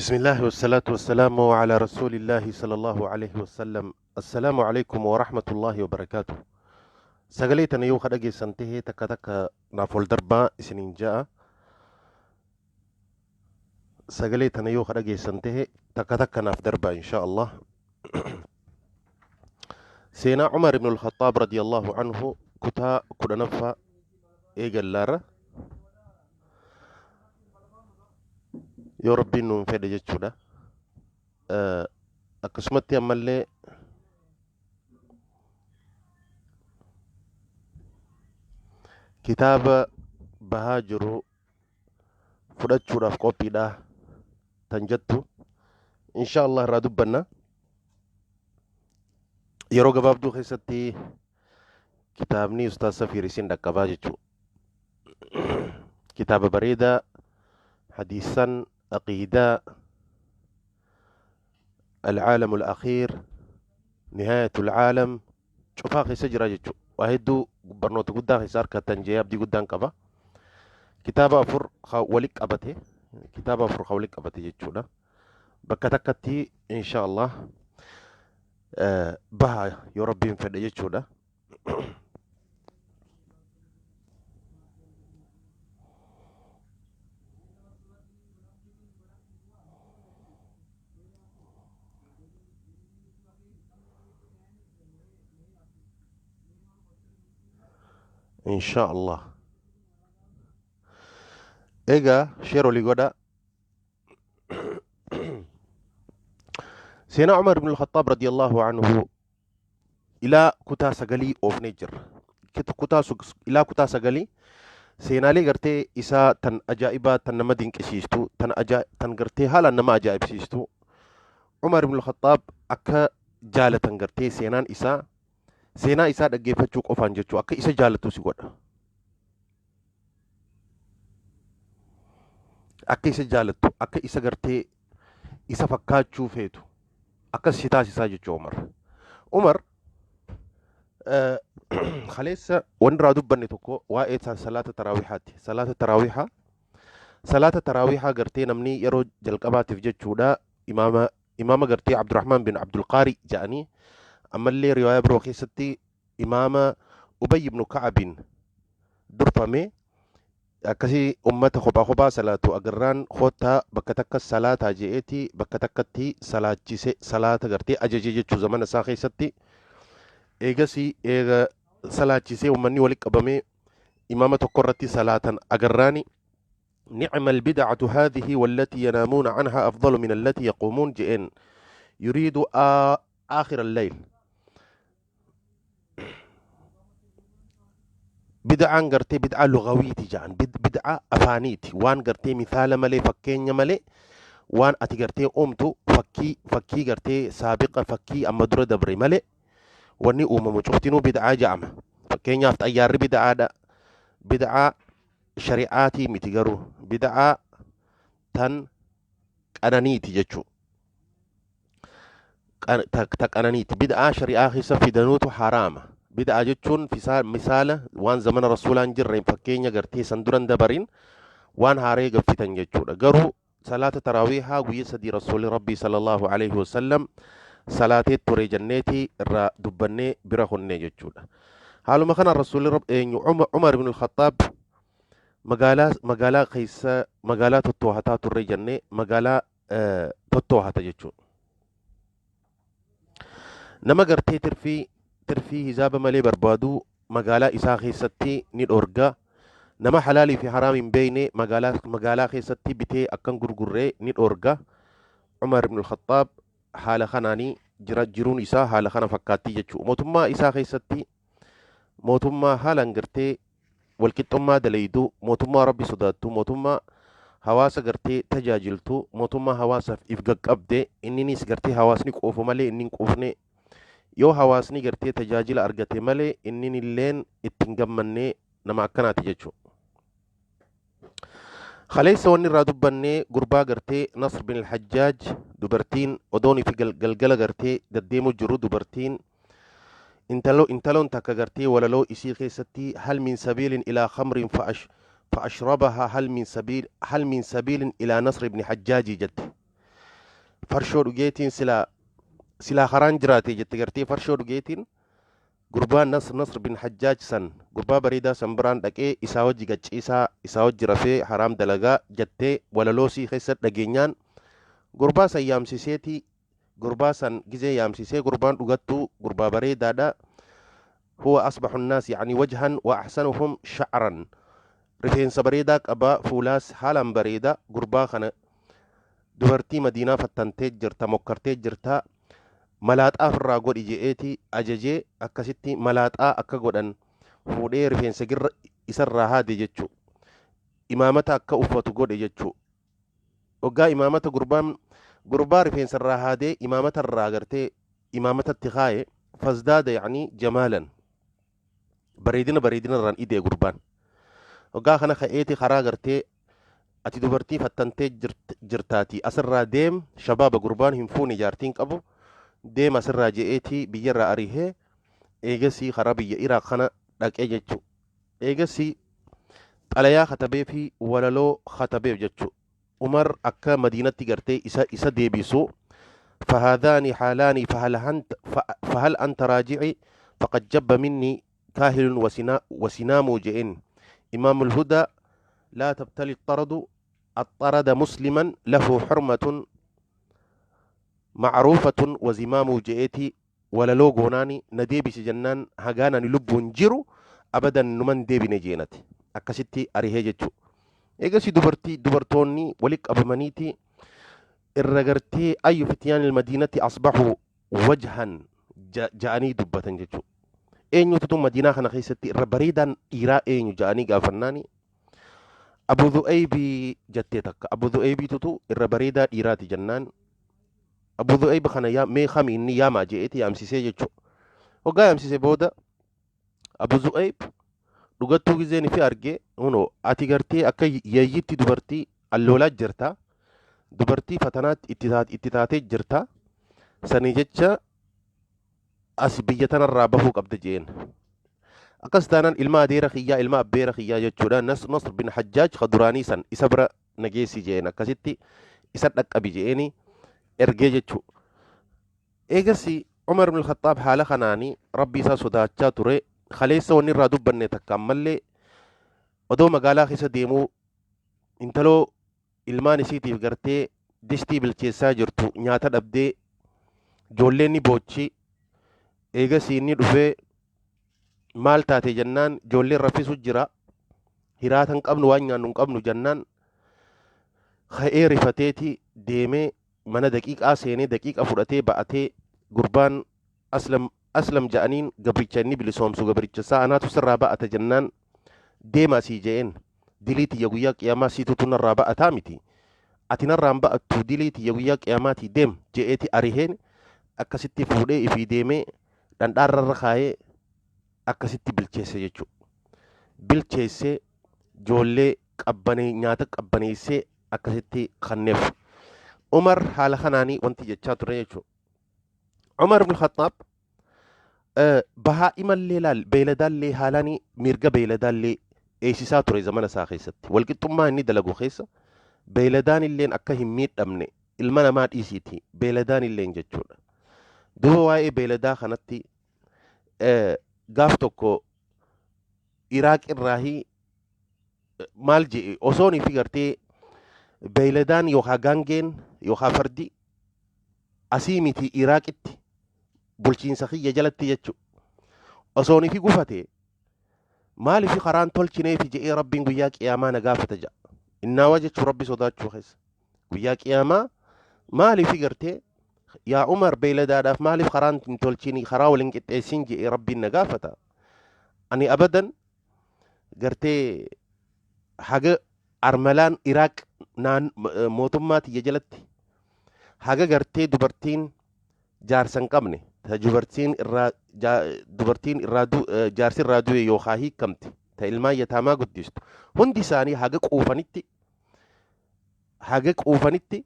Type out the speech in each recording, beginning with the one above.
بسم الله والصلاة والسلام على رسول الله صلى الله عليه وسلم. السلام عليكم ورحمة الله وبركاته. Sagalee tana yoo ka dhageessan tahe takka takka naaf ol darbaa isiniin ja'a. Sagalee tana yoo ka dhageessan tahe takka takka naaf darbaa insha Allah. Seenaa Umar ibn al-Khattaab radiyallahu anhu kutaa 10ffaa eegallaarra yoo Rabbiin nuun fedhe jechuudha. Akkasumatti ammallee kitaaba bahaa jiru fudhachuudhaaf qophiidha tan jettu insha Allah irraa dubbanna. Yeroo gabaabduu keessatti kitaabni Ustaaz Safiir isin dhaqqabaa jechuu. Kitaaba bareedaa hadiisan aqiidaa العالم الأخير نهاية العالم cufaa keessa jira jechuudha. Waa hedduu barnoota guddaa keessa harkattan jee abdii guddaan qaba. Kitaaba afur ka wali qabate, kitaaba afur ka wali qabate jechuudha. Bakka takkatti insha Allah baha yoo Rabbiin fedhe jechuudha. Insha Allah. Egaa sheer olii godha. Seenaa Umar ibn al-Khattaab radiyallahu anhu ilaa kutaa sagalii oofnee jirra. Kutaa ilaa kutaa sagalii seenaalee gartee isaa tan ajaa'ibaa tan nama dinqisiistu tan tan gartee haalaan nama ajaa'ibsiistu Umar ibn al-Khattaab akka jaalatan gartee seenaan isaa seenaa isaa dhaggeeffachuu qofaan jechuu akka isa jaalatu si godha. Akka isa jaalattu akka isa gartee isa fakkaachuu feetu akkas si taasisaa jechuu Umar. Umar kaleessa wanni irraa dubbanne tokko waa'ee salaata taraawihaati. Salaata taraawihaa salaata taraawihaa gartee namni yeroo jalqabaatiif jechuudha imaama gartee Abdurrahmaan bin Abdulqaari jedhanii ammallee riwaayaa biroo keessatti imaama Ubay ibn Ka'abiin durfame akkasii ummata kophaa kophaa salaatu agarraan koottaa bakka takka salaataa je'eeti bakka takkatti salaachise salaata gartee ajaje jechuu zamana isaa keessatti eegasii eega salaachisee ummanni walitti qabamee imaama tokko irratti salaatan agarraani نعم البدعة هذه والتي ينامون عنها أفضل من التي يقومون جئن يريد آخر الليل Bid'aan gartee bid'aa lugawiiti ja'an. Bid'aa afaaniiti. Waan gartee mithaala malee fakkeenya malee waan ati gartee uumtu fakkii fakkii gartee saabiqa fakkii amma dura dabre malee wanni uumamu cuftinuu bid'aa ja'ama. Fakkeenyaaf xayyaarri bid'aadha. Bid'aa shari'aatii miti garuu bid'aa tan qananiiti jechuu. Ta qananiiti. Bid'aa shari'aa keessa fidanuutu haraama. Bid'aa jechuun misaala waan zamana rasuulaa hin jirre fakkeenya gartee san duran dabarin waan haaree gaffitan jechuudha. Garuu salaata taraawiihaa guyya sadii rasuulli rabbii sallallahu alaihi wasallam salaatee ture jenneeti irraa dubbannee bira kunne jechuudha. Haaluma kana rasuulli eenyu Umar ibn al-Khattaab magaalaa keessa magaalaa tottoohataa turre jennee magaalaa tottoohata jechuudha. Nama gartee tirfii hizaaba malee barbaadu magaalaa isaa keessatti ni dhorga. Nama halaalii fi haraam hin beekne magaalaa keessatti bitee akkan gurgurree ni dhorga. Umar ibn al-Khattaab haala kanaanii jira jiruun isaa haala kana fakkaattii jechuudha. Mootummaa isaa keessatti mootummaa haalaan gartee walqixxummaa dalaydu, mootummaa Rabbi sodaattu, mootummaa hawaasa gartee tajaajiltu, mootummaa hawaasaaf if gaqqabde, inninis gartee hawaasni quufu malee inni hin quufne, yoo hawaasni gartee tajaajila argate malee inninilleen itti hin gammanne nama akkanaati jechuudha. Kaleessa wanni irraa dubbanne gurbaa gartee Nasr bin al-Hajjaaj dubartiin odoonii fi galgala gartee deddeemu jiru dubartiin Intaloon takka gartee walaloo isii keessatti hal min sabiilin ilaa khamrin fa'ashrabaha hal min sabiil hal min sabiilin ilaa Nasr ibn Hajjaajii jette. Farshoo dhugeetiin silaa silaa karaan jiraate jette gartee farshoo dhugeetiin gurbaa Nasr bin Hajjaaj san, gurbaa bareedaa san biraan dhaqee isaa wajji gacciisaa, isaa wajji rafee haraam dalagaa jettee walaloosii keessa dhageenyaan gurbaa san yaamsiseeti. Gurbaa san gizee yaamsisee, gurbaan dhugattuu gurbaa bareedaadha. Huwa asbahu nnaas yani wajhan wa ahsanuhum sha'ran, rifeensa bareedaa qaba, fuulaas haalaan bareeda. Gurbaa kana dubartii Madiinaa fattantee jirta, mokkartee jirta, malaaxaa ofirraa godhi je'eeti ajajee. Akkasitti malaaxaa akka godhan fuudhee rifeensa girra isarraa haade jechuu, imaamata akka uffatu godhe jechuu. Waggaa imaamata gurbaan gurbaa rifeensa irraa haadee imaamata irraa gartee imaamatatti kaaye, fazdaada yani jamaalan, bareedina bareedina irraan idee. Gurbaan waggaa kana ka'eeti karaa gartee ati dubartii fattantee jirtaati, asirraa deem, shabaaba gurbaan hin fuune, jaartiin qabu, deem asirraa je'eeti biyyarraa arihee. Eegasii karaa biyya Iraaq kana dhaqee jechuu. Eegasii xalayaa katabee fi walaloo katabeef jechuu Umar akka Madiinatti gartee isa deebisu. فهذان حالان فهل أنت راجعي فقد جب مني كاهل وسنام جئن إمام الهدى لا تبتلي الطرد الطرد مسلما له حرمة معروفة وزمام جئتي. Walaloo goonaani na deebisi jennaan, hagaan ani lubbuun jiru abadan numan deebine jeenati akkasitti arihee jechuu. Eegasi dubartoonni wali qabamaniiti irra gartee ayyu fityaan ilmadiinatti asbahu wajhan ja'anii dubbatan jechuu. Eenyututu Madiinaa kana keessatti irra bareedaan dhiiraa eenyu ja'anii gaafannaani, Abu Dhu'aybii jettee takka. Abu Dhu'aybiitutu irra bareedaa dhiiraati jennaan, Abu Dhu'ayb kana yaa mee kami inni yaamaa je'eeti yaamsisee jechuu. Hoggaa yaamsise booda Abu Dhu'ayb dhugattuu gizeen ifi arge, hunoo ati gartee akka yayyitti dubartii alloolaa jirta, dubartii fatanaatti itti taatee jirta, sanii jecha as biyya tanarraa bahuu qabda jeen. Akkas taanaan ilma adeera kiyyaa, ilma abbeera kiyyaa jechuudha, Nasr bin Hajjaaj ka duraanii san isa bira nageessi jeen. Akkasitti isa dhaqqabi jeeni ergee jechuu. Eegasi Umar ibn Khattaab haala kanaanii Rabbi isaa sodaachaa ture. Kaleessa wanni irraa dubbanne takka ammallee, odoo magaalaa keessa deemuu intaloo ilmaan isiitiif gartee distii bilcheessaa jirtu nyaata dhabdee ijoolleen ni boochi. Eegasii inni dhufee maal taate jennaan, ijoolleen raffisu jira, hiraata hin qabnu, waan nyaannu hin qabnu jennaan, ka'ee rifateeti deemee mana daqiiqaa seenee daqiiqa fudhatee ba'atee, gurbaan Aslam Aslam ja'aniin gabricha inni bilisoomsu gabricha isaa anaatu sirraa ba'ata jennaan, deemaa sii je'een, dilii tiyya guyyaa qiyaamaa siitutu narraa ba'ataa miti, ati narraan ba'attu dilii tiyya guyyaa qiyaamaatii, deem je'eeti ariheen. Akkasitti fuudhee ifii deemee dhandhaarra kaayee akkasitti bilcheesse jechuudha. Bilcheessee ijoollee qabbanee nyaata qabbaneessee akkasitti kanneef. Umar haala kanaanii wanti jechaa ture jechuudha. Umar ibn Khattaab bahaa imallee laal beeyladaallee haalaanii mirga beeyladaallee eegsisaa ture zamana isaa keessatti. Walqixxummaa inni dalagu keessa beeyladaan illeen akka hin miidhamne, ilma namaa dhiisiiti beeyladaan illeen jechuudha. Duuba waa'ee beeyladaa kanatti gaaf tokko Iraaq irraahi maal je'e, osoon fi gartee beeyladaan yookaan gaangeen yookaan fardi asii miti Iraaqitti bulchiinsa kiyya jalatti jechu osoon fi gufate maaliif karaan tolchineefi je'ee Rabbiin guyyaa qiyaamaa na gaafata ja'a. Innaawa jechuu Rabbi sodaachuu keessa. Guyyaa qiyaamaa maaliif gartee yaa Umar beeyladaadhaaf maaliif karaan hin tolchini, karaa waliin qixxeessin je'ee Rabbiin na gaafata. Ani abadan gartee haga armalaan Iraaq naan mootummaa tiyya jalatti, haga gartee dubartiin jaarsa hin qabne, ta dubartiin irraa dubartiin irraa jaarsi irraa du'e yookaan hiikamte, ta ilmaan yataamaa guddistu, hundi isaanii haga quufanitti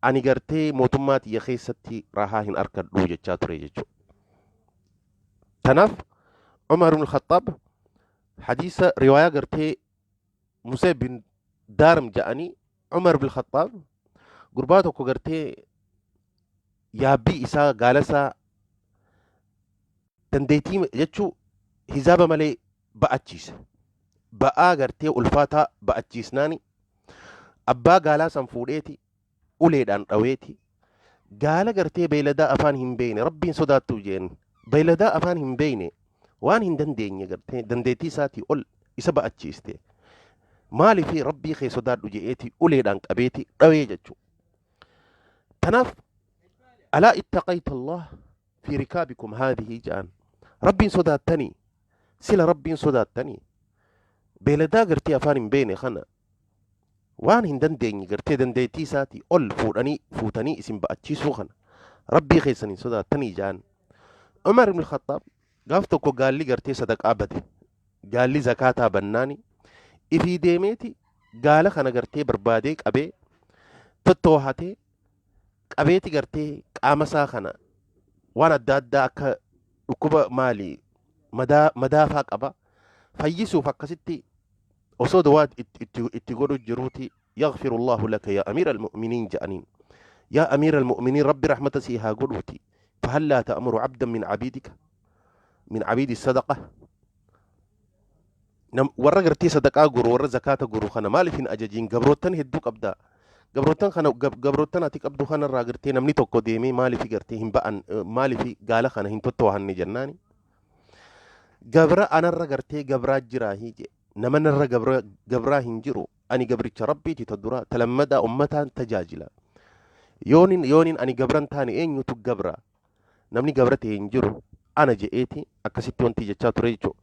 ani gartee mootummaa tiyya keessatti rahaa hin arkadhu jechaa ture jechuudha. Kanaaf Umar ibn Khattaab hadiisa riwaayaa gartee Musee bin Daarim ja'anii, Umar ibn Khattaab gurbaa tokko gartee Yaabbii isaa gaala isaa dandeettii jechuu hizaaba malee ba'achiise. Ba'aa gartee ulfaataa ba'achiisnaani abbaa gaalaa san fuudheeti uleedhaan dhaweeti gaala gartee beeyladaa afaan hin beeyne Rabbiin sodaattu jeen beeyladaa afaan hin beeyne waan hin dandeenye gartee dandeettii isaatii ol isa ba'achiiste maaliif Rabbii kee sodaadhu je'eeti uleedhaan qabeeti dhawee jechuu. Tanaaf alaa ittaqayta Allah fi rikaabikum haadhihi ja'an Rabbiin sodaattanii sila Rabbiin sodaattanii beeyladaa gartee afaan hin beekne kana waan hin dandeenye gartee dandeettii isaatii ol fuudhanii fuutanii isin ba'achiisuu kana Rabbii keessan hin sodaattanii ja'an. Umar ibn Khattaab gaaf tokko gaalli gartee sadaqaa bade gaalli zakaataa bannaani ifii deemeeti gaala kana gartee barbaadee qabee tottoohatee qabeeti gartee qaama isaa kana waan adda addaa akka dhukkuba maali madaa madaafaa qaba fayyisuuf akkasitti osoo dawaa itti godhu jiruuti yaghfiru Allahu laka yaa amiira almu'miniin jedhaniin yaa amiira almu'miniin rabbi rahmata sii haa godhuuti fahallaa ta'muru abdan min abiidika min abiidi sadaqa warra gartee sadaqaa guru warra zakaata guru kana maaliif hin ajajiin gabroottan hedduu qabda gabroottan kana gabroottan ati qabdu kanarraa gartee namni tokko deemee maaliif gartee hin ba'an maaliif gaala kana hin tottoohanne jennaani gabra anarra gartee gabraa jiraa hiije nama narra gabraa hin jiru ani gabricha rabbiiti ta dura ta lammadaa ummataan tajaajila yoonin ani gabran taane eenyutu gabra namni gabra ta'e hin jiru ana je'eeti akkasitti wanti jechaa ture jechuudha.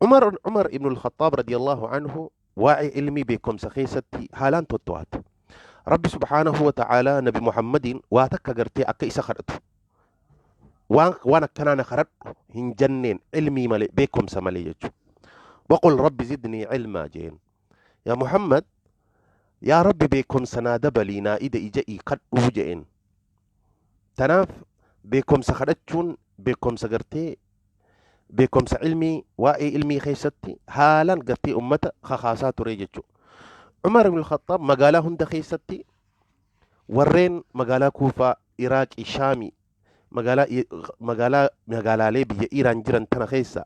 Umar ibn al-Khattaab radiyallahu anhu waa'ee ilmii beekumsa keessatti haalaan totto'ata. Rabbi subhaanahu wa ta'aalaa Nabi Muhammadiin waa takka gartee akka isa kadhatu. Waan akkanaa na kadhadhu hin jenneen ilmii malee beekumsa malee jechuudha. Waqul rabbi zidnii ilmaa jeen. Yaa Muhammad yaa Rabbi beekumsa naa dabalii naa ida ija'ii kadhuu jeen. Tanaaf beekumsa kadhachuun beekumsa gartee beekumsa ilmii waa'ee ilmii keessatti haalaan gartee ummata kakaasaa ture jechuudha. Umar ibn Khattaab magaalaa hunda keessatti warreen magaalaa Kuufaa, Iraaqii, Shaamii magaalaa magaalaa magaalaalee biyya Iiraan jiran tana keessa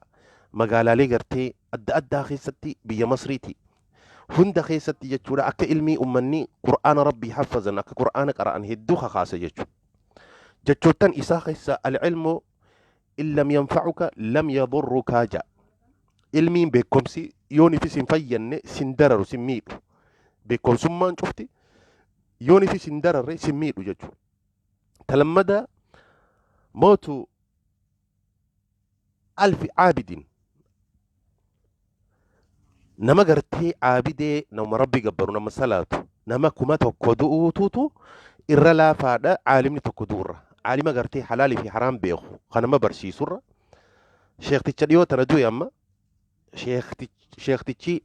magaalaalee gartee adda addaa keessatti biyya Masriiti hunda keessatti jechuudha akka ilmii ummanni Qur'aana Rabbii haffazan akka Qur'aana qara'an hedduu kakaasa jechuudha. Jechoottan isaa keessa al-ilmu in lam yanfa'uka lam yadurruka ja'a. Ilmiin beekumsi yoon ifi sin fayyanne sin dararu sin miidhu. Beekumsummaan cufti yoon ifi sin dararre sin miidhu jechuudha. Talammada mootu alfi caabidin nama gartee caabidee nama rabbi gabbaru nama salaatu nama 1000 du'uutuutu irra laafaadha caalimni tokko du'urra caalima gartee halaalii fi haraam beeku kan nama barsiisurra sheekticha dhiyoo tana du'e amma sheektichi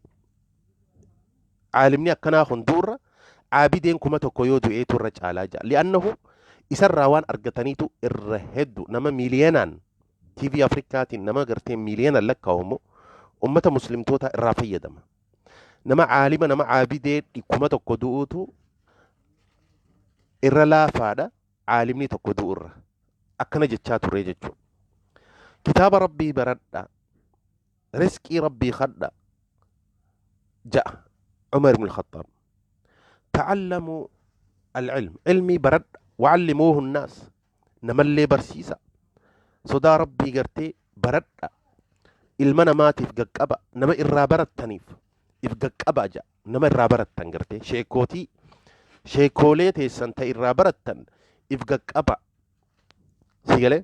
caalimni akkanaa kun du'urra caabideen 1000 yoo du'eetu irra caalaa jira li'annahu isarraa waan argataniitu irra heddu nama miiliyoonaan TV Afrikaatiin nama gartee miiliyoonaan lakkaa'amu ummata muslimtoota irraa fayyadama. Nama caalima nama caabidee 1000 du'uutu irra laafaadha caalimni tokko du'urra. Akkana jechaa ture jechuudha. Kitaaba Rabbii baradha. Riskii Rabbii kadha. Ja'a Umar ibn al-Khattaab. Ta'allamuu al-ilm. Ilmii baradha. Wa'allimuuhu an-naas. Namallee barsiisa. Sodaa Rabbii gartee baradha. Ilma namaatiif gaqqaba. Nama irraa barattaniif if gaqqaba ja'a. Nama irraa barattan gartee sheekootii sheekoolee teessan ta irraa barattan if gaqqaba. Si galee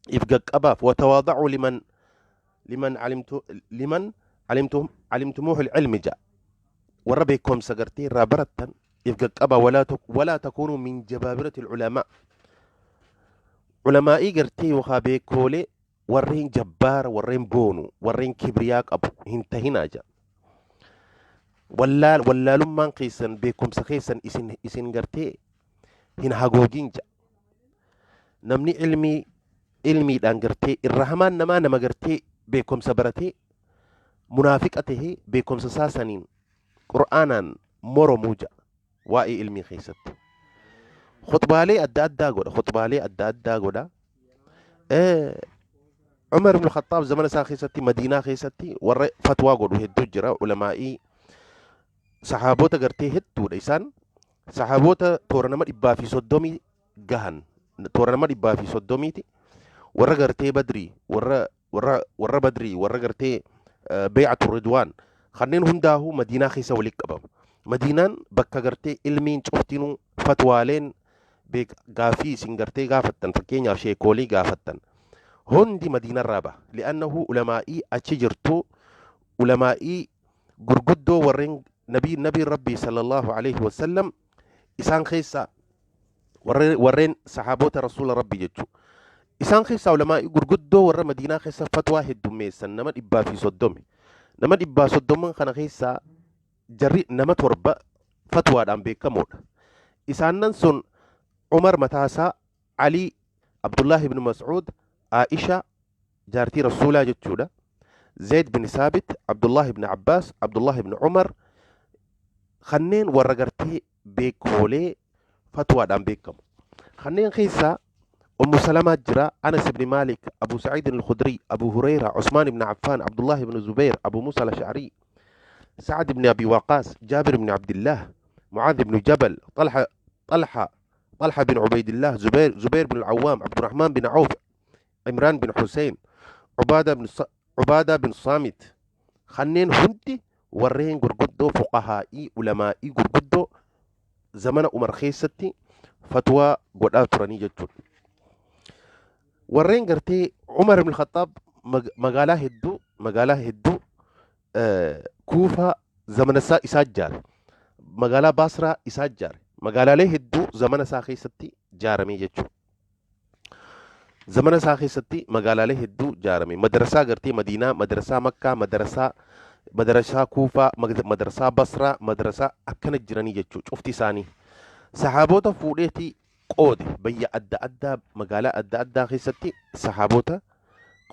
if gaqqabaaf watawaadacuu liman alimtu liman alimtu alimtumuuhu ilmi ja'a. Warra beekumsa gartee irraa barattan if gaqqaba walaa takuunuu min jabaabirati ulamaa. Ulamaa'ii gartee yookaan beekoolee warreen jabbaara warreen boonu warreen kibriyaa qabu hin tahinaa ja'a. Wallaalummaan keessan beekumsa keessan isin gartee hin hagoogin ja'a. Namni ilmiidhaan gartee irra hamaan namaa nama gartee beekumsa baratee munaafiqa tahee beekumsa isaa saniin qur'aanaan moromuu ja'a waa'ee ilmii keessatti. Khutbaalee adda addaa godha. Khutbaalee adda addaa godha. Umar ibn Khattaab zamana isaa keessatti Madiinaa keessatti warra fatwaa godhu hedduu jira. Ulamaa'ii sahaabota gartee hedduudha isaan. Sahaabota toora nama 130 gahan, toora nama 130ti warra gartee Badrii, warra Badrii, warra gartee Beey'atu Ridwaan, kanneen hundaahuu Madiinaa keessa walitti qabamu. Madiinaan bakka gartee ilmiin cuftinuu, fatwaaleen beek, gaafii isin gartee gaafattan, fakkeenyaaf sheekoolii gaafattan, hundi Madiinarraa baha. Li'annahu ulamaa'ii achi jirtu, ulamaa'ii gurguddoo warreen nabii Rabbii sallallahu alaihi wasallam isaan keessaa, warreen sahaabota rasuula Rabbii jechuudha. Isaan keessaa ulamaa'ii gurguddoo warra Madiinaa keessa fatwaa heddummeessan nama 130. Nama 130n kana keessaa jarri nama 7 fatwaadhaan beekamoodha. Isaannan sun Umar mataasaa, Ali, Abdullah ibn Mas'ud, Aisha jaartii rasuulaa jechuudha. Zaid bin Saabit, Abdullah ibn Abbas, Abdullah ibn Umar, kanneen warra gartee beekoolee fatwaadhaan beekamu. Kanneen keessaa Ummu Salamaa jira, Anas ibn Malik, Abu Sa'id al-Khudri, Abu Hurayra, Usmaan ibn Affan, Abdullah ibn Zubair, Abu Musa al-Ash'ari, Sa'ad ibn Abi Waqas, Jabir ibn Abdullah, Mu'adh ibn Jabal, Talha bin Ubaidillah, Zubair bin al-Awwam, Abdurrahman bin Auf, Imran bin Hussein, Ubaadaa bin Saamit. Kanneen hundi warreen gurguddoo fuqahaa'ii ulamaa'ii gurguddoo zamana Umar keessatti fatwaa godhaa turanii jechuudha. Warreen gartee Umar ibn Khattaab magaalaa hedduu Kuufaa zamana isaa isaa ijaare. Magaalaa Baasraa isaa ijaare. Magaalaalee hedduu zamana isaa keessatti ijaaramee jechuudha. Zamana isaa keessatti magaalaalee hedduu ijaarame. Madrasaa gartee Madiinaa, madrasaa Makkaa, madrasaa Kuufaa, madrasaa Basraa, madrasaa akkana jiranii jechuudha cufti isaanii. Sahaabota fuudheetii qoode biyya adda addaa, magaalaa adda addaa keessatti sahaabota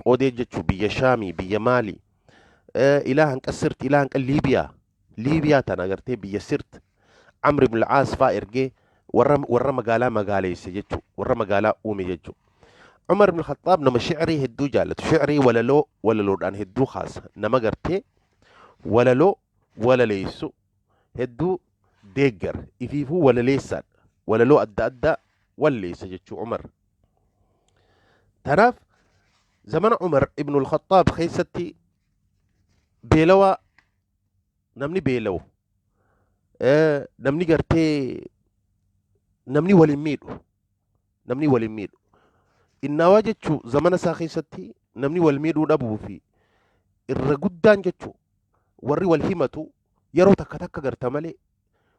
qoodee jechuudha, biyya Shaamii, biyya Maalii, ilaa hanqa Sirt, ilaa hanqa Liibiyaa. Liibiyaa tana agartee biyya Sirt Amr ibn al-Aas faa ergee warra magaalaa magaaleesse jechuudha, warra magaalaa uume jechuudha. Umar ibn Khattaab nama shi'rii hedduu jaallatu, shi'rii walaloo walaloodhaan hedduu kaasa, nama gartee walaloo walaleessu hedduu deeggar, ifiifuu walaleessaadha, walaloo adda addaa walleessa jechuu Umar. Tanaaf zamana Umar ibn al-Khattaab keessatti beelawaa, namni beelawu, namni gartee namni waliin miidhu, namni waliin miidhu innaawaa jechuu, zamana isaa keessatti namni wal miidhuu dhabuu fi irra guddaan jechuu warri wal himatu yeroo takka takka garta malee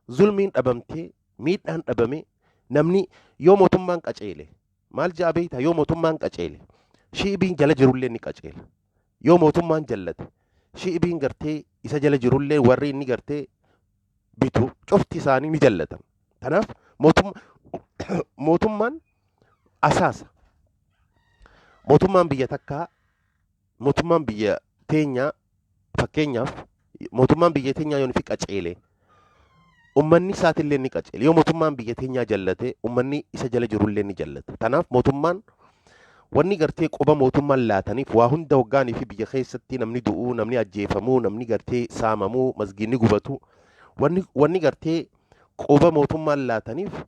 zulmiin dhabamtee, miidhaan dhabame. Namni yoo mootummaan qaceele maal ja'a beektaa? Yoo mootummaan qaceele shi'ibiin jala jirullee ni qaceela. Yoo mootummaan jallate shi'ibiin gartee isa jala jirullee, warri inni gartee bitu cufti isaanii ni jallatan. Kanaaf mootummaan asaasa. Mootummaan biyya takkaa, mootummaan biyya teenyaa, fakkeenyaaf mootummaan biyya teenyaa yoo fi qaceele ummanni isaatillee ni qaceele. Yoo mootummaan biyya teenyaa jallate ummanni isa jala jirullee ni jallata. Kanaaf mootummaan wanni gartee quba mootummaan laataniif waa hunda hoggaanii fi biyya keessatti namni du'uu, namni ajjeefamuu, namni gartee saamamuu, masgiinni gubatu, wanni gartee quba mootummaan laataniif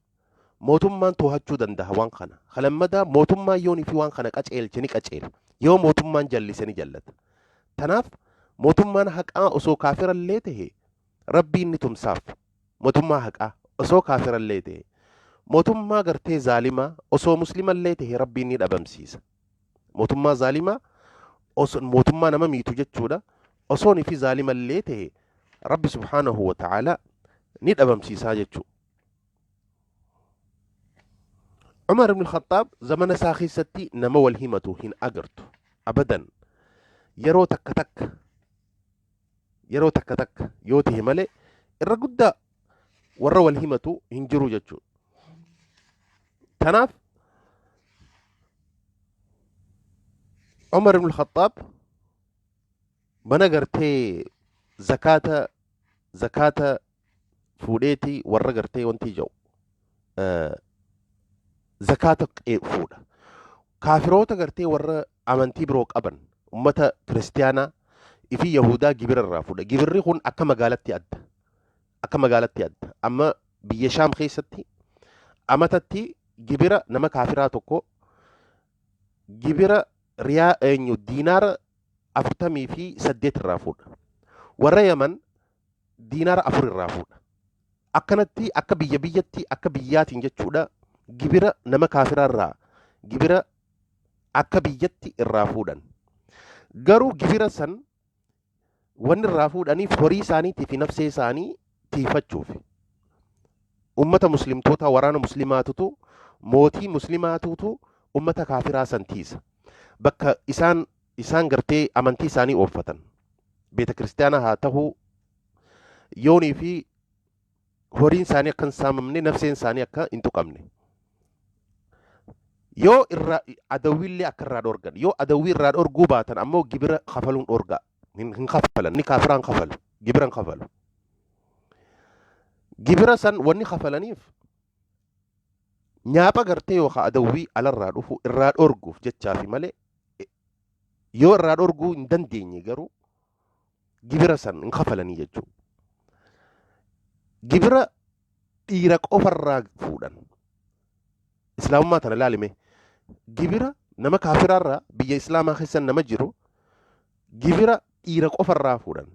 mootummaan to'achuu danda'a waan kana. Kalammadaa mootummaan yoonii fi waan kana qaceelche ni qaceela. Yoo mootummaan jallise ni jallata. Tanaaf mootummaan haqaa osoo kaafirallee tahe Rabbiin ni tumsaaf. Mootummaa haqaa osoo kaafirallee tahe. Mootummaa gartee zaalimaa osoo muslimallee tahe Rabbiin ni dhabamsiisa. Mootummaa zaalimaa osoo mootummaa nama miitu jechuudha. Osoo fi zaalimallee tahe Rabbi subhaanahu wa ta'ala ni dhabamsiisaa jechuudha. Umar ibn Khattaab zamana isaa keessatti nama wal himatu hin agartu. Abadan, yeroo takka takka, yeroo takka takka yoo tahe malee irra guddaa warra wal himatu hin jiru jechuudha. Tanaaf Umar ibn Khattaab mana gartee zakaata fuudheeti warra gartee wanti jedhu Zakaata fuudha. Kaafiroota gartee warra amantii biroo qaban, ummata kiristiyaanaa fi Yahudaa gibira irraa fuudha. Gibirri kun akka magaalatti adda. Akka magaalatti adda. Amma biyya Shaam keessatti amatatti gibira nama kaafiraa tokko gibira riyaa eenyu diinaara 48 irraa fuudha. Warra Yaman diinaara 4 irraa fuudha. Akkanatti akka biyya biyyatti, akka biyyaatiin jechuudha, gibira nama kaafiraa irraa gibira akka biyyatti irraa fuudhan. Garuu gibira san wanni irraa fuudhaniif horii isaaniitii fi nafsee isaanii tiifachuuf. Ummata muslimtoota, waraana muslimaatutu, mootii muslimaatutu ummata kaafiraa san tiisa. Bakka isaan gartee amantii isaanii ooffatan. Beeta kiristaanaa haa ta'uu, yoonii fi horiin isaanii akka hin saamamne, nafseen isaanii akka hin tuqamne. Yoo irraa adawwiillee akka irraa dhorgan, yoo adawwii irraa dhorguu baatan ammoo gibira kafaluun dhorgaa. Hin kafalan, ni kaafiraan kafalu, gibira hin kafalu. Gibira san wanni kafalaniif nyaapha gartee yookaan adawwii alarraa dhufu irraa dhorguuf jechaafi malee, yoo irraa dhorguu hin dandeenye garuu gibira san hin kafalanii jechuudha. Gibira dhiira qofarraa fuudhan. Islaamummaa tana ilaalime. Gibira nama kaafiraarraa biyya islaamaa keessa nama jiru gibira dhiira qofarraa fuudhan.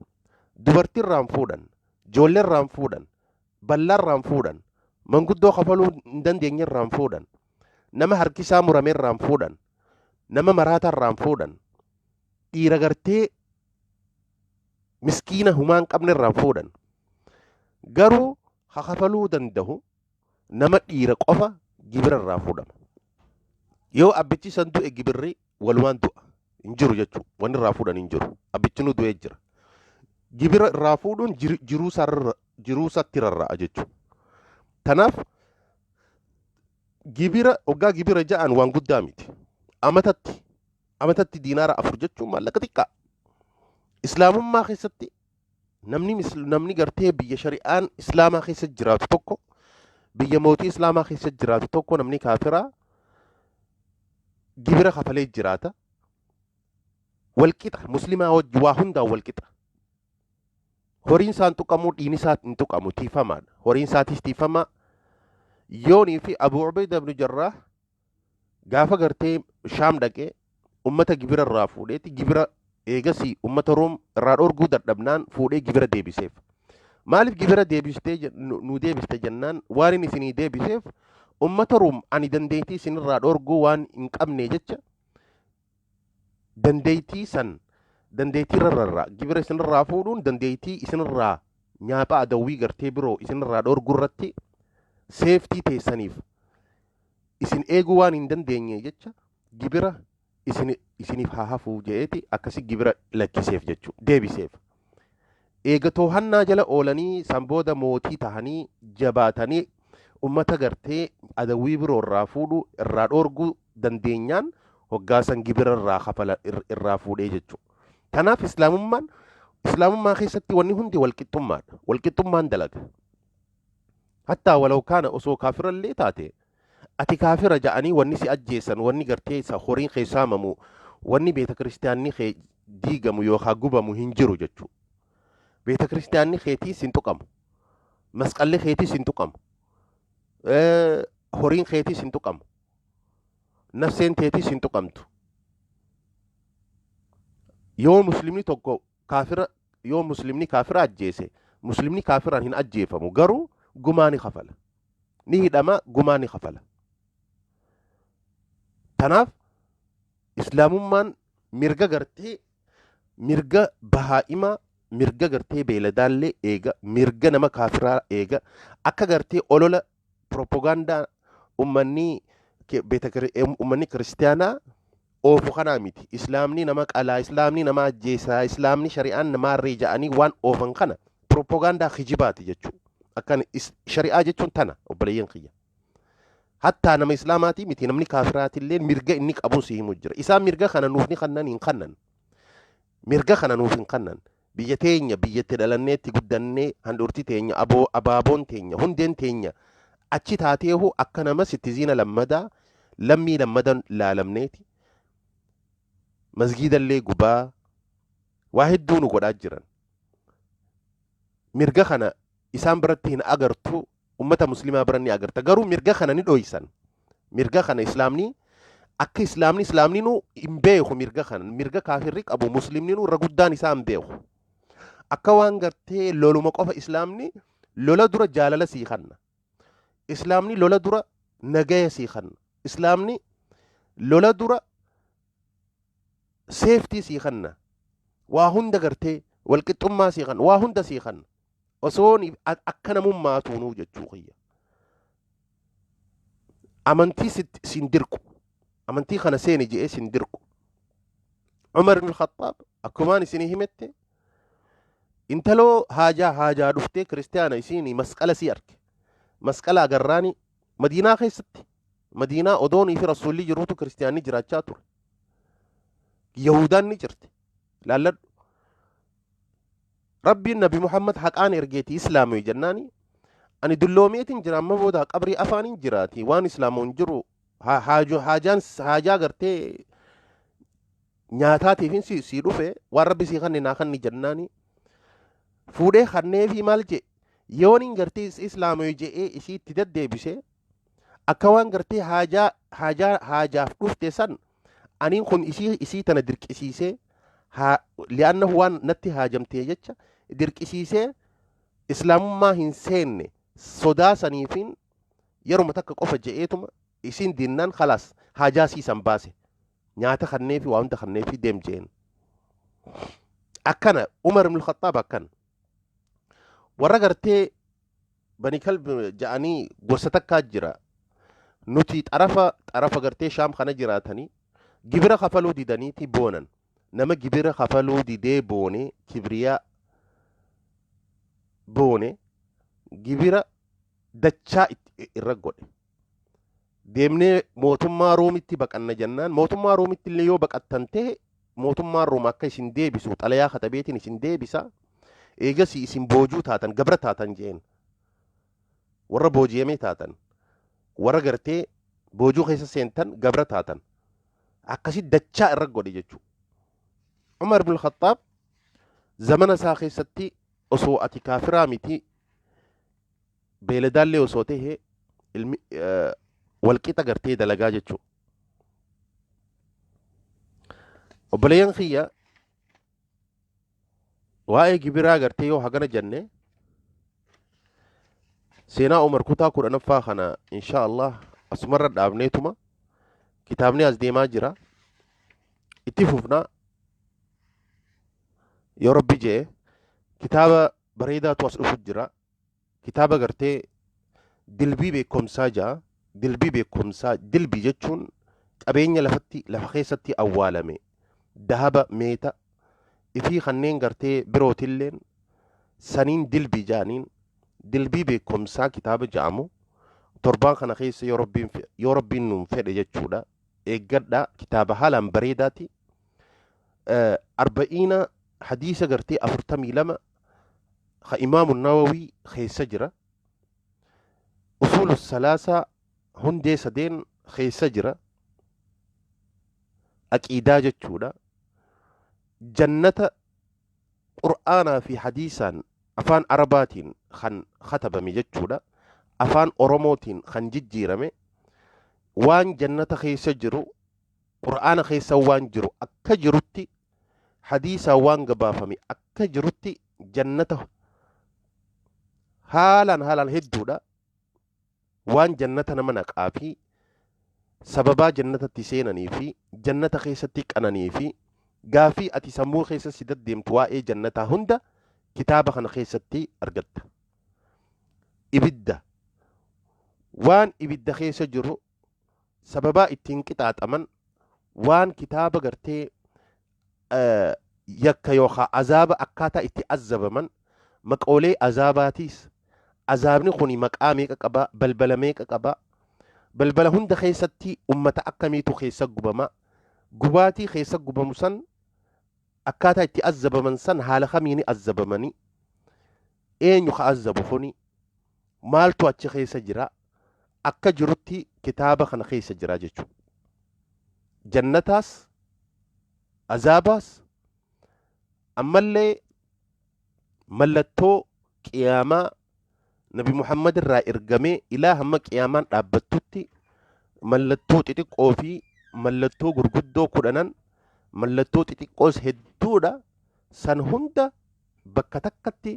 Dubartiirraan fuudhan. Ijoolleerraan fuudhan. Ballaarraan fuudhan. Manguddoo kafaluu hin dandeenyerraan fuudhan. Nama harkisaa murameerraan fuudhan. Nama maraataarraan fuudhan. Dhiira gartee miskiina humaa hin qabnerraan fuudhan. Garuu ha kafaluu danda'u nama dhiira qofa gibira irraa fuudhama. Yoo abbichi san du'e gibirri walumaan du'a. Hin jiru jechuudha. Wanni irraa fuudhan hin jiru. Abbichi nu du'ee jira. Gibira irraa fuudhuun jiruu isaatti rarra'a jechuudha. Tanaaf gibira hoggaa gibira ja'an waan guddaa miti. Amatatti diinaara 4 jechuun maallaqa xiqqaa. Islaamummaa keessatti namni gartee biyya shari'aan islaamaa keessa jiraatu tokko, biyya mootii islaamaa keessa jiraatu tokko, namni kaafiraa gibira kafalee jiraata. Walqixa muslimaa wajji waa hundaan walqixa. Horiin isaan tuqamu, dhiini isaa hin tuqamu, tiifamaadha. Horiin isaatis tiifamaa. Yoonii fi Abu Ubayda ibn Jarraah gaafa gartee Shaam dhaqee ummata gibira irraa fuudheeti gibira eegasii ummata Room irraa dhorguu dadhabnaan fuudhee gibira deebiseef. Maaliif gibira deebistee nu deebiste jennaan, waan inni isinii deebiseef ummata Room ani dandeettii isinirraa dhorguu waan hin qabne jecha dandeettii san dandeettii irra gibira isinirraa fuudhuun dandeettii isinirraa nyaapha adawwii gartee biroo isinirraa dhorguu irratti safety teessaniif isin eeguu waan hin dandeenye jecha gibira isiniif haa hafuu je'eeti akkasi gibira lakkiseef jechuu deebiseef. Eega toohannaa jala oolanii san booda mootii tahanii jabaatanii ummata gartee adawwii biroo irraa fuudhuu irraa dhoorguu dandeenyaan hoggaasan gibira irraa kafala irraa fuudhee jechuudha. Kanaaf islaamummaa keessatti wanni hundi walqixxummaadha. Walqixxummaan dalaga. Hattaa walaw kaana osoo kaafirallee taate, ati kaafira ja'anii wanni si ajjeesan, wanni gartee isa horiin kee saamamu, wanni beeta kiristaanni kee diigamu yookaan gubamu hin jiru jechuudha. Beeta kiristaanni keetiis hin tuqamu. Masqalli keetiis hin tuqamu. Horiin keetiis hin tuqamu. Nafseen teetiis hin tuqamtu. Yoo muslimni tokko kaafira, yoo muslimni kaafira ajjeese, muslimni kaafiraan hin ajjeefamu, garuu gumaa ni kafala. Ni hidhama, gumaa ni kafala. Tanaaf islaamummaan mirga gartee mirga bahaa'imaa, mirga gartee beeladaallee eega, mirga nama kaafiraa eega. Akka gartee olola propagaandaa ummanni kiristaanaa oofu kanaa miti. Islaamni nama qalaa, islaamni nama ajjeesaa, islaamni shari'aan namaarree ja'anii waan oofan kana propagaandaa kijibaati jechuudha. Akkan shari'aa jechuun tana, obboleeyyan kiyya. Hattaa nama islaamaatii miti, namni kaafiraatillee mirga inni qabu si himu jira. Isaan mirga kana nuuf ni kannan hin kannan. Mirga kana nuuf hin kannan. Biyya teenya, biyyatti dhalanneetti guddannee, handhuurti teenya, aboo abaaboon teenya, hundeen teenya Achi taateehu akka nama citizen lammadaa, lammii lammadan laalamneeti. Masgiidallee gubaa waa hedduu nu godhaa jiran. Mirga kana isaan biratti hin agartu, ummata muslimaa bira ni agarta. Garuu mirga kana ni dhoysan. Mirga kana islaamni akka islaamni nu hin beeku. Mirga kana, mirga kaafirri qabu, muslimni nu irra guddaan isaa hin beeku. Akka waan gartee loluma qofa. Islaamni lola dura jaalala sii kanna. Islaamni lola dura nagaya sii kanna. Islaamni lola dura safety sii kanna. Waa hunda gartee walqixxummaa sii kanna, waa hunda sii kanna. Osoo akka namummaa tuunuu jechuu kiyya. Amantii sin dirqu. Amantii kana seeni je'ee sin dirqu. Umar ibn Khattaab akkumaan isinii himette, intaloo haajaa dhuftee, kiristiyaana isiin, masqala sii arge. Masqala agarraani Madiinaa keessatti, Madiinaa odoonii fi rasuulli jiruutu kiristiyaanni jiraachaa ture. Yahudaan ni jirti. Laalladhu. Rabbiin Nabi Muhammad haqaan ergeeti islaamii jennaani, ani dulloomeetiin jira, amma booda qabrii afaaniin jiraati, waan islaamu hin jiru, haajaan haajaa gartee nyaataatiifin si dhufe, waan rabbi sii kanne naa kanni jennaani, fuudhee kanneefi. Maal jee? Yooniin gartee islaamii je'ee isii itti deddeebise, akka waan gartee haajaaf dhufte san aniin kun isii tana dirqisiisee, li'annahu waan natti haajamtee jecha dirqisiisee islaamummaa hin seenne, sodaa saniifin yeruma takka qofa je'eetuma, isiin dinnaan khalaas haajaa siisan baase, nyaata kanneefi waa hunda kanneefi deem jeen. Akkana Umar ibn Khattaab, akkana warra gartee Bani Kalb ja'anii gosa takkaa jira. Nuti xarafa gartee Shaam kana jiraatanii gibira kafaluu didaniiti boonan. Nama gibira kafaluu didee boone, kibriyaa boone, gibira dachaa irra godhe. Deemnee mootummaa Roomitti baqanna jennaan, mootummaa Roomitti illee yoo baqattan ta'e, mootummaan Room akka isin deebisu xalayaa katabeetiin isin deebisa. Eegasii isin boojuu taatan, gabra taatan jeen. Warra booji'amee taatan, warra gartee boojuu keessa seentan, gabra taatan. Akkasi dachaa irra godhe jechuudha. Umar ibn Khattaab zamana isaa keessatti osoo ati kaafiraa miti, beeladaallee osoo ta'e, ilmi walqixa gartee dalagaa jechuudha. Obboleeyyan kiyya, waa'ee gibiraa gartee yoo hagana jenne, seenaa Umar kutaa 10ffaa kana insha Allah asumarra dhaabneetuma, kitaabni as deemaa jira. Itti fufna yoo Rabbi jee. Kitaaba bareedaatu as dhufu jira. Kitaaba gartee dilbii beekumsaa jaa. Dilbii beekumsaa, dilbii jechuun qabeenya lafatti, lafa keessatti awwaalame, dahaba, meeta ifii kanneen gartee birootilleen saniin dilbii jaaniin. Dilbii beekumsaa kitaaba ja'amu torbaan kana keessa yoo Rabbiin nuun fedhe jechuudha. Eeggadha, kitaaba haalaan bareedaati. Arba'iina hadiisa gartee 42 ka Imaamu Nawawii keessa jira. Usuulu salaasaa, hundee sadeen keessa jira. Aqiidaa jechuudha. Jannata Qur'aanaa fi hadiisaan afaan Arabaatiin kan katabame jechuudha. Afaan Oromootiin kan jijjiirame, waan jannata keessa jiru, Qur'aana keessa waan jiru akka jirutti, hadiisaan waan gabaafame akka jirutti, jannata haalaan haalaan hedduudha. Waan jannata nama naqaa fi sababaa jannatatti seenanii fi jannata keessatti qananii fi gaafii ati sammuu keessa si deddeemtu waa'ee jannataa hunda kitaaba kana keessatti argatta. Ibidda, waan ibidda keessa jiru, sababaa ittiin qixaaxaman, waan kitaaba gartee yakka yookaan azaaba, akkaataa itti azabaman, maqoolee azaabaatiis, azaabni kun maqaa meeqa qaba, balbala meeqa qaba, balbala hunda keessatti ummata akkamiitu keessa gubama, gubaatii keessa gubamu san, akkaataa itti azabaman san, haala kamiini azabamanii, eenyu ka azabu kuni, maaltu achi keessa jira. Akka jirutti kitaaba kana keessa jira jechuudha. Jannataas, azaabaas, ammallee mallattoo qiyaamaa Nabi Muhammad irraa ergamee ilaa hamma qiyaamaan dhaabbattutti mallattoo xixiqqoo fi mallattoo gurguddoo 10n, mallattoo xixiqqoos hedduudha, san hunda bakka takkatti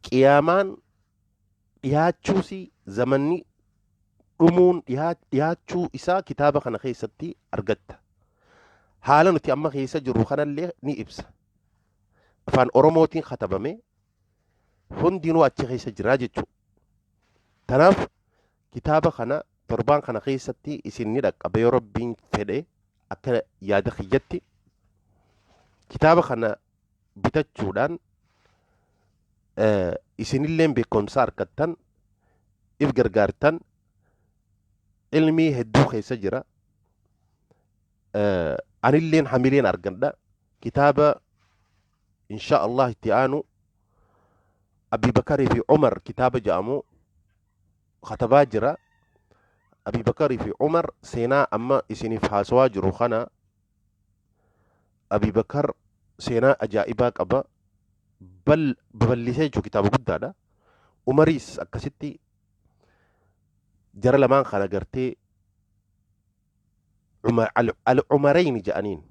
qiyaamaan dhiyaachuusi, zamanni dhumuun dhiyaachuu isaa kitaaba kana keessatti argatta. Haala nuti amma keessa jirru kanallee ni ibsa. Afaan Oromootiin katabame, hundinuu achi keessa jira jechuudha. Kanaaf kitaaba kana torbaan kana keessatti isin ni dhaqqaba yoo Rabbiin fedhe. Akka yaada kiyyatti kitaaba kana bitachuudhaan isinilleen beekumsa argattan, if gargaartan. Ilmii hedduu keessa jira. Anilleen hamileen argadha. Kitaaba insha Allah itti aanu Abi Bakarii fi Umar kitaaba jedhamu katabaa jira. Abi Bakarii fi Umar seenaa amma isiniif haasawaa jiru kana. Abi Bakar seenaa ajaa'ibaa qaba. Bal babal'isee jechuun kitaaba guddaadha. Umariis akkasitti. Jara lamaan kana gartee al-Umarayni jedhaniin,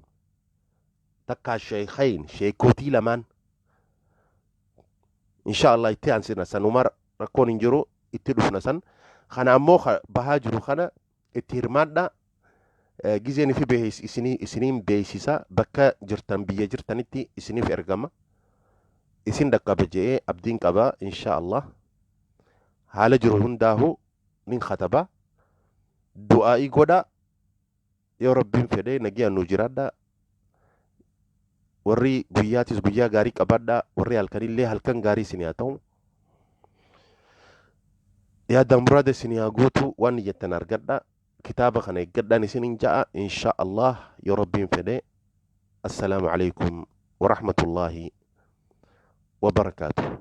takkaa sheekhayn, sheekotii lamaan. Insha Allah itti aansina san, Umar rakkoon hin jiru, itti dhufna san. Kana ammoo bahaa jiru kana itti hirmaadha. Gizeen ifi isiniin beeksisa. Bakka jirtan, biyya jirtanitti isiniif ergama, isin dhaqqaba je'ee abdiin qaba. Insha Allah haala jiru hundaahu nin kataba. Du'aa'ii godha. Yoo Rabbiin fedhe nagiyaan nu jiraadha. Warri guyyaatis guyyaa gaarii qabaadha, warri halkanillee halkan gaarii isin haa ta'u. Yaada muraada isin haa guutu, waan jettan argadha. Kitaaba kana eeggadhaan isinin ja'a. Insha Allah yoo Rabbiin fedhe. Assalaamu alaikum warahmatullaahi wabarakaatuh.